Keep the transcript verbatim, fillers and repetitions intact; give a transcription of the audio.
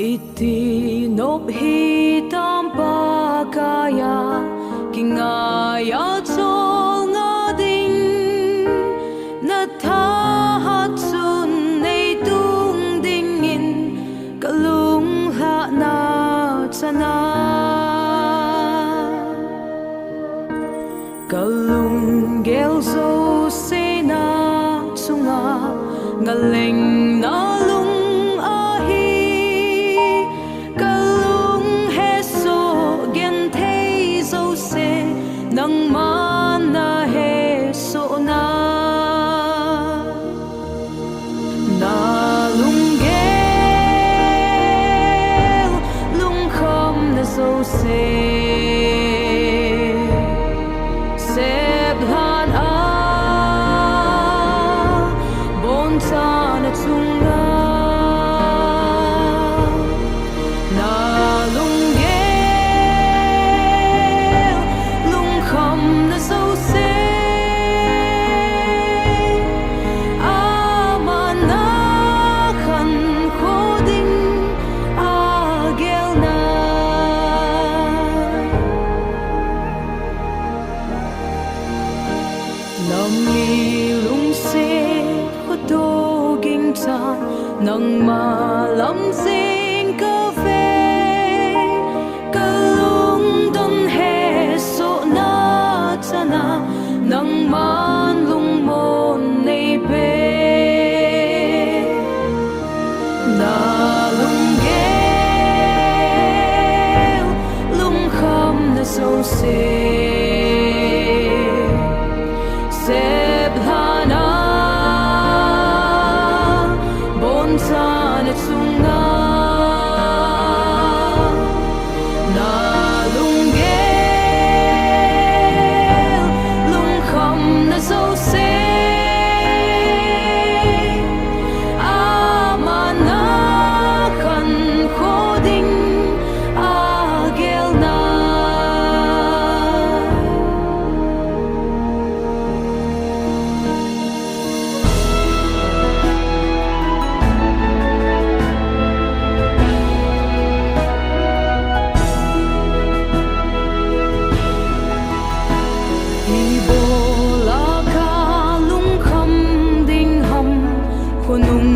Iti nop hitam Pakai a, kingaiya cholnga ding, nathahat chun neitung dingin, kalunglhahna chana. Kalunggel jouse nachunga, ngalengna lung ahi, kalung hesoh genthei jouse, nangman nahesohna. Nalunggel lungkhamna jouse, seplhana, bonchana chunga. Nalunggel lungkhamna jouse, aman nakhankho ding agelna. Nangni lungset khoto gingchan, nangma lam jeng kave, kalungdon hesohna chana, nangman lungmon neipe. Nalunggel lungkhamna jouse, seplhana, bonchana chunga. Nalunggel lungkhamna jouse, aman nakhankho ding agelna. Ibola kalungkham ding ham, khonung